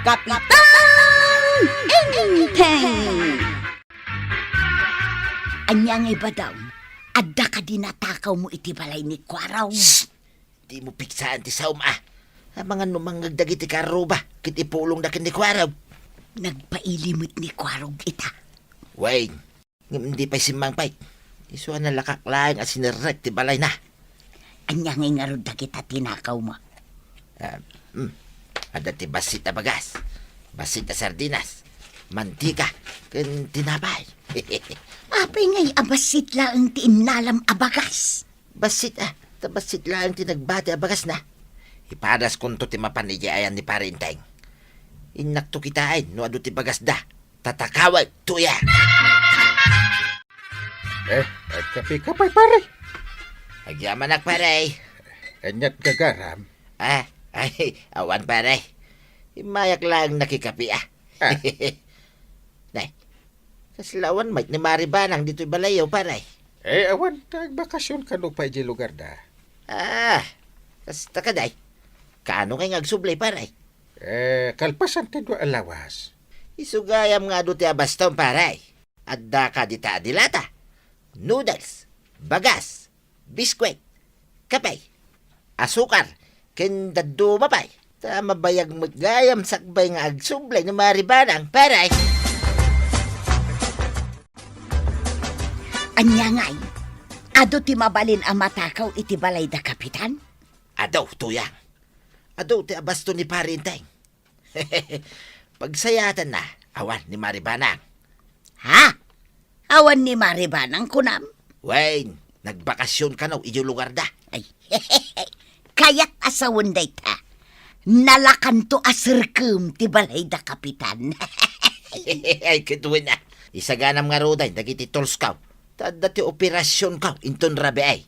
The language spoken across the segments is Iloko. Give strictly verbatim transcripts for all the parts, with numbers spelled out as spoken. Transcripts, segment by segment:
Kapitan Enteng! Ania ngay, Badong? Adda kadi natakawmo iti balay ni Kuarog? Shh! Dimo pigsaan ti saom, a. Amangan no mangngeg dagiti karruba ket ipulongda ken ni Kuarog. Nagpaili met ni Kuarog ita. Wen, ngem di pay simmangpet. Isu a nalakak laeng a sinerrek ti balayna. Ania ngay ngarud dagita tinakawmo? Ah, hmm. Adda ti bassit a bagas, bassit a sardinas, mantika, ken tinapay. Apay ngay a bassit laeng ti innalam a bagas? Bassit, a, ta bassit laeng ti nagbati a bagasna. Ipadaskonto ti mapan idiay ayan ni Pare Enteng. Innakto kitaen no adu ti bagasda. Tatakawek, Tuyang. Eh, agkapika pay, pare? Agyamanak, pare. Aniat gagaram? Ah, ay, awan, pare. Immayak laeng nakikapi, a. Ah. Nay, kasla awan met ni Mari Banang ditoy balayyo, pare? Eh, awan, ta agbakasyon kano pay di lugarda. Ah, kasta kadi. Kaano ngay nga agsubli, pare? Eh, kalpasan ti dua a lawas. Isu gayam nga adu ti abastom, pare. Adda kadi ta a dilata, noodles, bagas, biskuit, kape, asukar, ken dadduma pay. Ta mabayag met gayam sakbay nga agsubli ni Mari Banang, pare. Ania ngay? Adu ti mabalin a matakaw iti balay da Kapitan? Adu, Tuyang. Adu ti abasto ni Pare Enteng. Pagsayatanna, awan ni Mari Banang. Ha? Awan ni Mari Banang, kunam? Wen, nagbakasyon kano idiay lugarda. Ay, kayat a sawen dayta. Nalakanto a serkem ti balay da Kapitan. Ay, ket wen a. Isaganam ngaruden dagiti tools ko. Ta adda ti operasyonko inton rabii.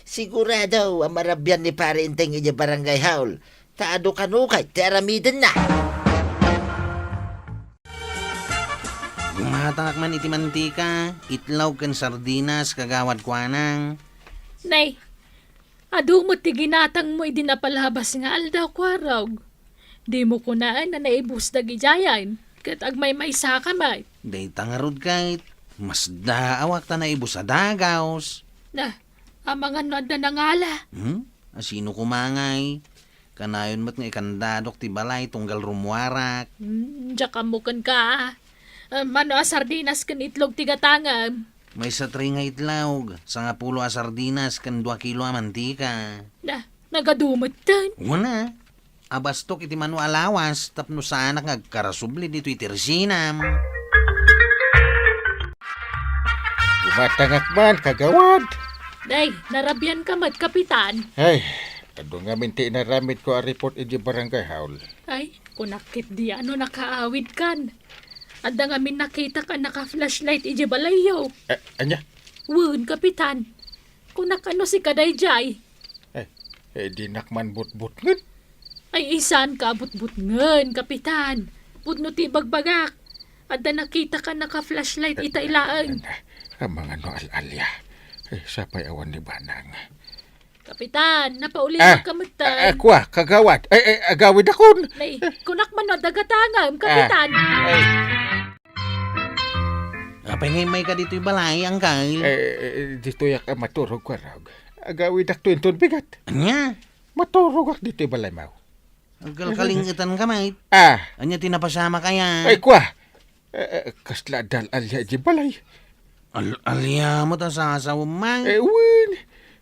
Sigurado a marabian ni Pare Enteng idiay barangay hall. Ta adu kano kay ti aramidenna. Gumatangak man iti mantika, itlog ken sardinas, Kagawad Kuanang. Nay, adu met ti ginatangmo idi napalabas nga aldaw, Kuarog. Dimo kunaen a naibus dagidiayen, ket agmaymaysaka met. Dayta ngarud ket, masdaawak ta naibus a dagaws. Na, amangan no adda nangala. Hmm? A sino koma ngay? Kanayon met nga ikandadok ti balay tunggal rummuarak. Hmm, diak ammo kenka. Ah, mano a sardinas ken itlog ti gatangem? Maysa tray nga itlog, sangapulo a sardinas ken dua kilo a mantika. Na, nagadu metten. Wen a. Abastok iti mano a lawas tapno saanak nga agkarasubli ditoy ti resinam. Gumatangak man, kagawad. Day, narabianka met, Kapitan. Ay, adu ngamin ti inaramidko a report iti barangay hall. Ay, kunak ketdi a no nakaawidkan. Adda ngamin nakitak a naka-flashlight iti balayyo. Eh, ania? Wen, Kapitan. Kunak a no sika daydiay. Eh, eh, dinak man butbutngen. Ay, saan ka butbutngen, Kapitan. Pudno ti ibagbagak. Adda nakitak a naka-flashlight ita laeng. Amangan no al-alia. Eh, sapay awan ni Banang. Kapitan, napauli Ah, ka met ah, ah, kua, kagawad. Ay, ay, agawidakon. Nay, kunak man no adda gatangem, Kapitan. Ah, ay. Apay nga immayka ditoy balay, Angkal? Eh, eh, ditoyak a maturog, Kuarog. Agawidakto inton bigat. Ania? Maturogak ditoy balaymo. Agkalkalingetanka met. Ah. Ania ti napasamak aya? Ay, kua. Eh, eh, kasla adda al-alia iti balay. Al-alia met a sasawem, May? Eh, wen.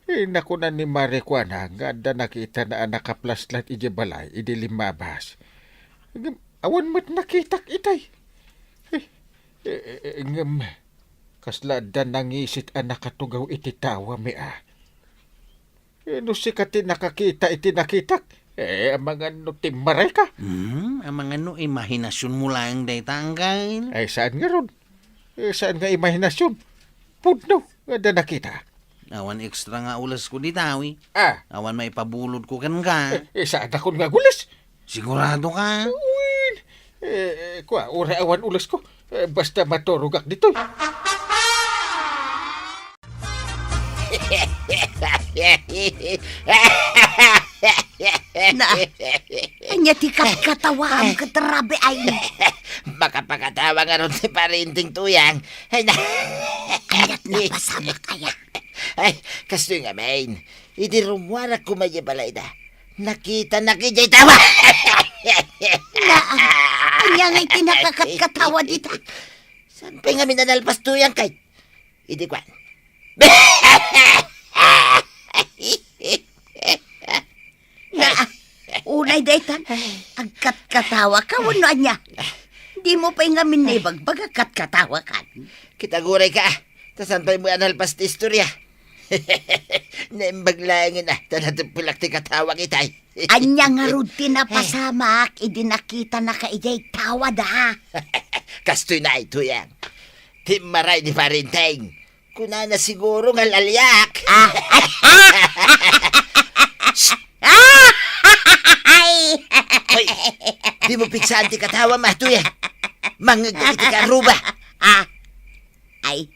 Eh, nakunan ni Mari Kuana nga adda nakitana a naka-flashlight iti balay idi limmabas. Ngem, awan met nakitak itay. Eh, eh, eh, eh, ngem, kasla adda nangisit a nakatugaw iti tawami, a. Eh, no sika ti nakakita iti nakitak, eh, amangan no timmarayka. Hmm, amangan no imahinasionmo laeng dayta, Angkal? Ay, saan ngarud? Eh, saan nga imahinasion? Pudno nga adda nakita. Awan extra nga ulesko dita, wi. Ah. Awan maipabulodko kenka. Eh, eh, saanakon nga agules? Sigurado ka? Wen. Eh, eh, kua, uray awan ulesko. Eh, basta maturogak ditoy. Na, ania ti katkatawaam ket rabiay? Makapakatawa ngarud ti Pare Inting, Tuyang. Ay, na. Aniat napasamak aya? Ay, kastoy ngamin. Idi rummuarak koma idiay balayda, nakitanak idiay tawa. Na, ania ngay ti nakakatkatawa dita? Saan pay ngamin a nalpas, Tuyang, kay idi kuan. Na, unay daytan, agkatkatawaka wenno ania? Dimo pay ngamin naibagbaga a katkatawakan. Kitaguray ka, ta saan pay met a nalpas ti istorya. Naimbag laengen a, ta nateppelak ti katawak itay. Ania ngarud ti napasamak idi nakitanaka idiay tawada? Kastoy na, Tuyang. Ti immaray ni Pare Inting. Kunana siguro nga laliak. Ah. Ay! Hoy, dimo pigsaan ti katawam, Tuyang. Mangngeg iti karuba. Ah. Ay.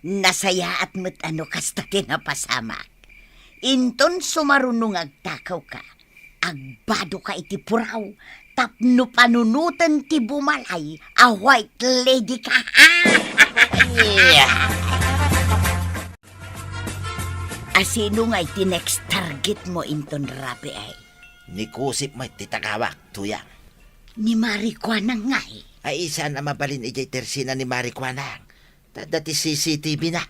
Nasayaat met a no kasta ti napasamak. Inton sumaruno nga agtakawka, agbadoka iti puraw tapno panunoten ti bumalay a white lady ka. Asino ngay ti next target mo inton rabiay? Ni Kusip met ti tagawak, Tuyang. Ni Mari Kuanang ngay? Ay, saan a mabalin idiay tersena ni Mari Kuanang? Ta adda ti C C T V na.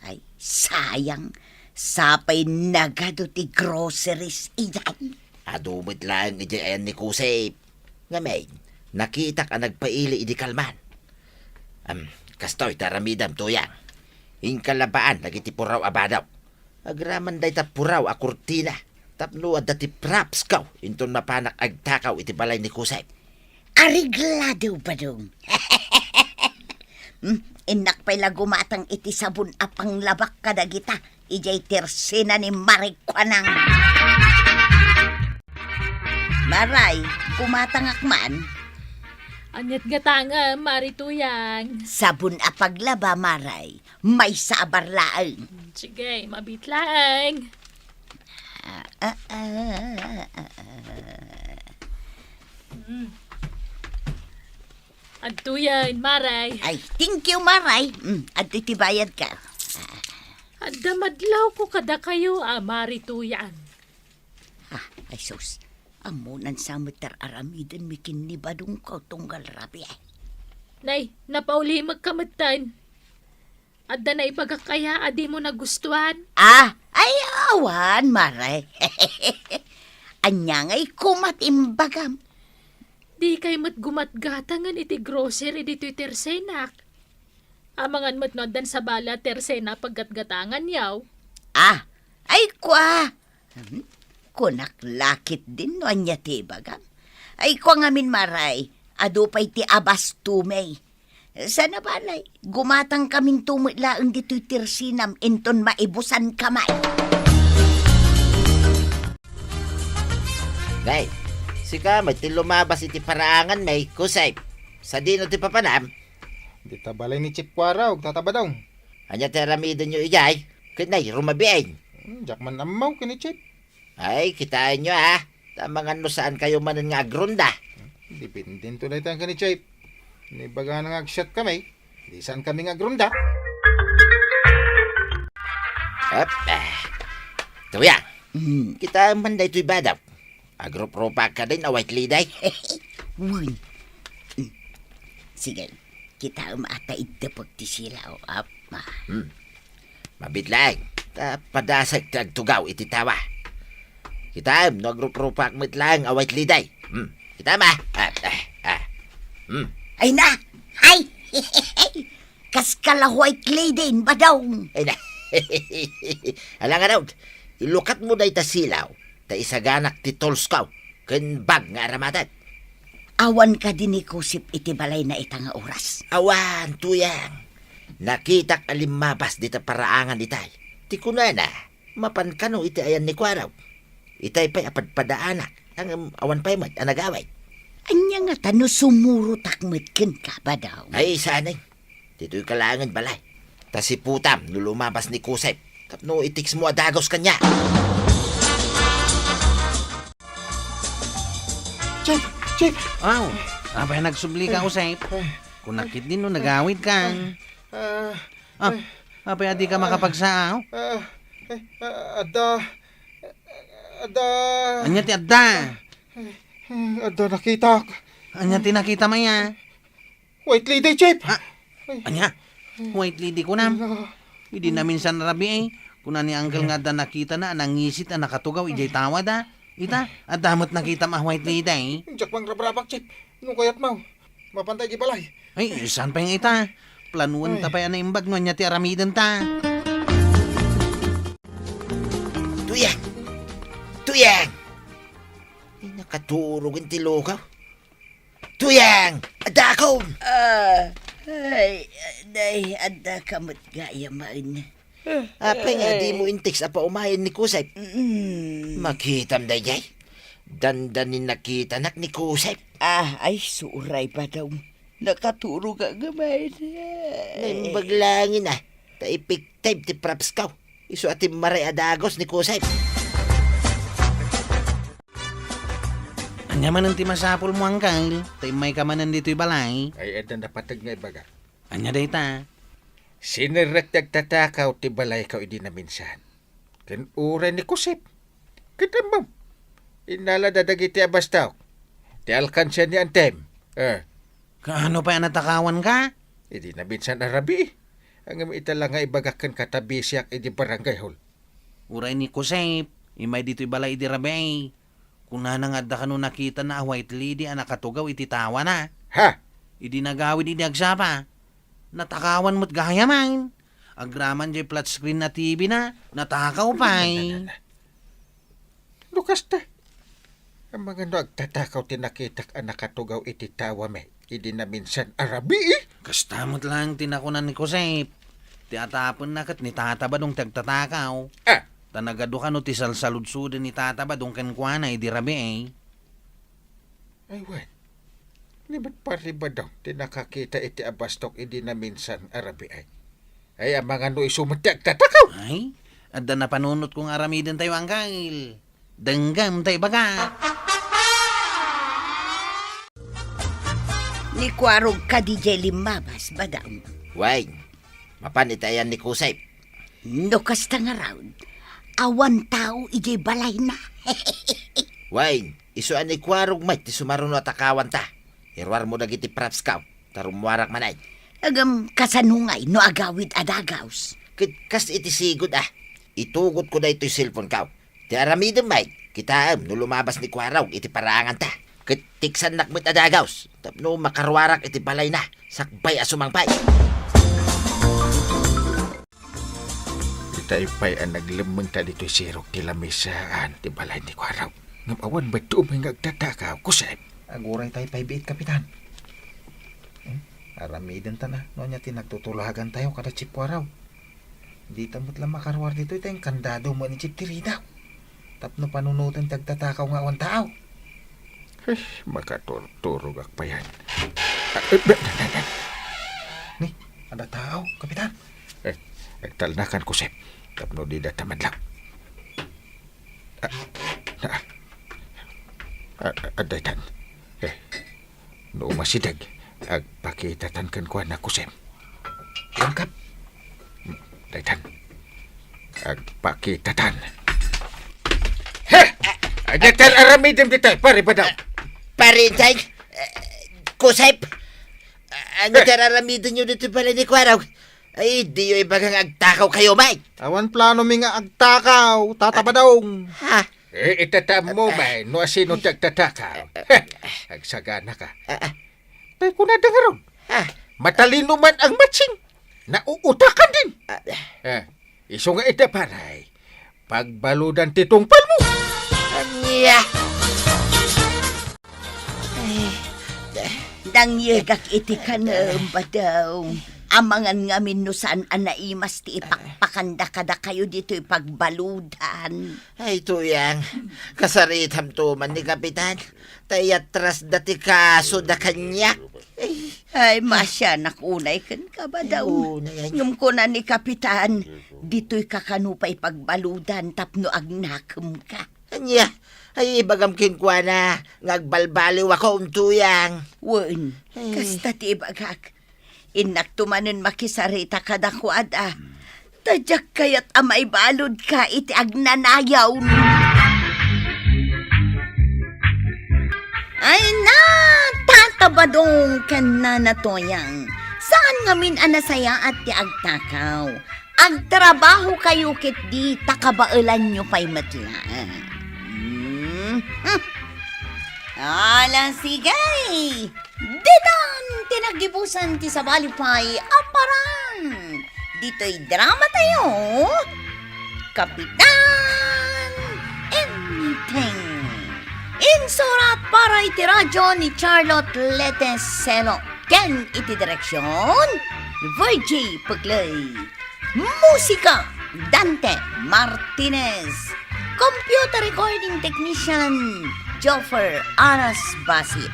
Ay, sayang. Sapay nagadu ti groceries idiay. Adu met laeng idiay ayan ni Kusip. Ngamin, nakitak a nagpaili idi kalman. Am, kastoy ti aramidem, Tuyang. Inka la baan dagiti puraw a bado. Agraman dayta puraw a kurtina tapno adda ti props ko inton mapanak agtakaw iti balay ni Kusip. Areglado, Badong. Hmm, innak pay la gumatang iti sabon a panglabak kadagita idiay tersena ni Mari Kuanang. Maray, gumatangak man. Aniat gatangem, Mari Tuyang? Sabon a paglaba, Maray. Maysa a bar laeng. Sige, mabit laeng. Ah, ah, ah, ah, ah. Mm. Adtoyen, Maray. Ay, thank you, Maray. Mm, adtoy ti bayadka. Adda madlawko kadakayo a Mari Tuyang. Ah, ay sus. Ammonan sa met ti ar-aramidenmi ken ni Badongko tunggal rabii. Nay, napaulimekka metten. Adda naibagak aya a dimo nagustuan? Ah, ay, awan, Maray. Ania ngay koma ti imbagam? Dikay met gumatgatangen iti grocery ditoy tersenak. Amangan met no addan sabali a tersena a paggatgatanganyo. Ah, ay kua. Hmm? Kunak la ketdin no ania ti ibagam. Ay kua ngamin, Maray, adu pay ti abastomi. Sana balay, gumatangkaminto met laeng ditoy tersenam inton maibusanka man. Nay, sika met ti lumabas iti paraanganmi, Kusay. Sadino ti papanam? Dita balay ni Chief Kuarog, Tata Badong. Ania ti aramidenyo idiay? Ket nay, rumabiin. Hmm, diak man ammo ken ni Chief. Ay, kitaenyo, ah. Ta amangan no saankayo manen nga agronda. Dependento dayta ken ni Chief. Ni bagana nga agsiatkami, di saankami nga agronda. Ep, eh. Tuya. Hmm. Kitaem man daytoy bado. Agruprupak kadin a white lady. Wen. Hmm. Sige. Kitaem a ta iddepek ti silaw, Apa. Hmm. Mabit laeng, ta padasek ti agtugaw iti tawa. Kitaem no agruprupak met laeng a white lady. Hmm. Kitaem, ah. Ah, ah, ah. Hmm. Ay na! Ay! Kaskala white lady, Badong. Ay na. Ala ngarud, ilukatmo dayta silaw, ta isaganak ti tolsko ken bag nga aramatan. Awan kadi ni Kusip iti balayna ita nga oras? Awan, Tuyang. Nakitak a limmabas dita paraangan itay. Ti kunana, mapan kano iti ayan ni Kuarog. Itay pay a padpadaanak, ngem awan pay met a nagawid. Ania ngata no sumurotak met kenka, Badong? Ay, saan, eh. Ditoyka laengen balay. Ta siputam no lumabas ni Kusep tapno i-text mo a dagus kaniak. Chief! Aw, apay a nagsubli ka, Jose? Kunak ketdin no nagawid ka. Ah, Ah, apay a di ka makapagsaaw? Ah, eh, ah, adda, adda. Ania ti adda? Eh, adda nakitak. Ania ti nakitam aya? White lady, Chief. Ah, ania? White lady kunam? Ala. Idi naminsan a rabii, kuna ni Uncle nga adda nakitana a nangisit a nakatugaw idiay tawada. Ita, adda met nakitam a white lady. Diak mangrabrabak, Chief. No kayatmo, mapanta idiay balay. Ay, saan pay nga ita? Planuenta pay a naimbag no ania ti aramidenta. Tuyang! Tuyang! Ay, nakaturog ti lukaw. Tuyang! Addakom! Ah, ay, aday, adda ka met gayam. Apay nga dimo inteks a paumayen ni Kusep? Mm. Makitam daydiay? Dandani nakitanak ni Kusep. Ah, ay, suray, Badong. Nakaturog a gamin. Naimbag langin, ah. Ta ipiktab ti props ko. Isu a timmaray a dagos ni Kusep. Ania manen ti masapulmo, Uncle? Ta immayka manen ditoy balay. Ay, adda napateg nga ibaga. Ania dayta? Sinerrek ti agtatakaw ti balayko idi naminsan. Ken uray ni Kusep. Ket ammom, innalada dagiti abastok. Ti alkansia ni Antem. Eh. Kaano pay a natakawanka? Idi naminsan a rabii. Ngem ita la nga ibagak kenka ta bisiak idi barangay hall. Uray ni Kusep, immay ditoy balay idi rabii. Kunana nga adda kano nakitana a white lady a nakatugaw iti tawana. Ha? Idi nagawid idi agsapa, natakawan met gayam. Agraman jay flat screen a T V na, natakaw pay. No kasta, amangan no agtatakaw ti nakitak a nakatugaw iti tawami idi naminsan a rabii? Kasta met laeng ti nakunan ni Kusep. Ti atapenna ket ni Tata Badong ti agtatakaw. Ah. Ta nagadu kano ti salsaludsoden ni Tata Badong kenkuana idi rabii. Ay, wen. Ni met Pari Badong ti nakakita iti abastok idi naminsan a rabii. Ay, amangan no isu met ti agtatakaw. Ay, adda napanunotko nga aramidentayo, Uncle. Denggem ta ibaga. Ni Kuarog kadi jay limmabas, Badong? Wen, mapan iti ayan ni Kusep. No kasta ngarud, awan tao idiay balayna. Wen, isu a ni Kuarog met ti sumaruno a takawanta. Iruarmo dagiti props ko, ta rummuarak manen. Ngem kasano ngay no agawid a dagaws? Ket kas iti sigud a, itugotko daytoy cellphone ko. Ti aramidem met, kitaem no lumabas ni Kuarog iti paraanganta. Ket teksannak met a dagaws, tapno makaruarak iti balayna, sakbay a sumangpet. Itay pay a naglemmengta ditoy sirok ti lamisaan ti balay ni Kuarog. Ngem awan met ti umay nga agtatakaw, Kusep. Aguray tay pay biit, Kapitan. Hmm? Aramidenta na no ania ti nagtutulagantayo kada Chief Kuarog. Dita met la makaruar ditoy ta inkandado met ni Chief ti ridaw. Tapno panunoten ti agtatakaw nga awan tao. Eh, makaturturogak payen. Ah, eh, be-, be-, be-, be-. Ni, adda tao, Kapitan. Eh, agtalnakan, Kusep. Tapno dida ta madlaw. Ah, na, ah, ah, daytan. Eh, no umasideg, agpakitatan kenkuana, Kusep. Wen, Kap. Daytan. Agpakitatan. He! Ania ti aramidem dita, Pari Badong? Pari Inday, eh, Kusep. Ania ti araramidenyo ditoy balay ni Kuarog? Ay, diyo ibaga nga agtakawkayo met. Awan planomi nga agtakaw, Tata Badong. Ha? Eh, itataam mo, bay, no asino ti agtatakaw. Heh, agsaganaka. Ah, ah. Tay kunada ngarud. Ah. Matalino man ang matching. Nauutakan din. Ah. Eh, isu nga ita, paray. Pagbaludan ti tungpal mo. Ania? Ay, nangyegak iti kanem, Badong. Amangan ngamin no saan a naimas ti ipakpakanda kadakayo ditoy pagbaludan. Ay, Tuyang, kasaritamto man ni Kapitan. Ta iyatrasda ti kasoda kaniak. Ay. Ay, maasianak unay kenka, Badong. Ay, unay, ay. Ngem kuna ni Kapitan, ditoyka kano pay pagbaludan tapno agnakemka. Ania? Ay, ibagam kenkuana nga agbalbaliwakon, Tuyang. Wen, Eh. kasta ti ibagak. Innakto manen makisarita kadakuada. Ta diak kayat a maibaludka iti agnanayon. Ay na, Tata Badong ken Nana Tuyang. Saan ngamin a nasayaat ti agtakaw? Agtrabahokayo ketdi ta kabaelanyo pay met laeng. Hmm. Hmm. Ala, sige. Ditan ti naggibusan ti sabali pay a parang. Ditoy drama tayo, Kapitan Enteng. Insurat para iti radyo ni Charlotte Leteselo ken iti direksyon ni Virgie Pugley. Musika, Dante Martinez. Computer recording technician, Joffer Aras Basit.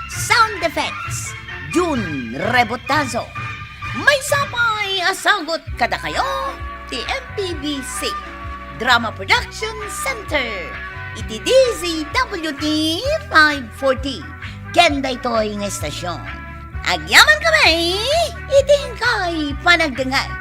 Sound effects, Jun Rebotazo. Maysa pay a sagut kadakayo ti M P B C Drama Production Center iti D Z W T five forty. Ken daytoy nga estasyon, agyaman kami iti inkay panagdengngeg.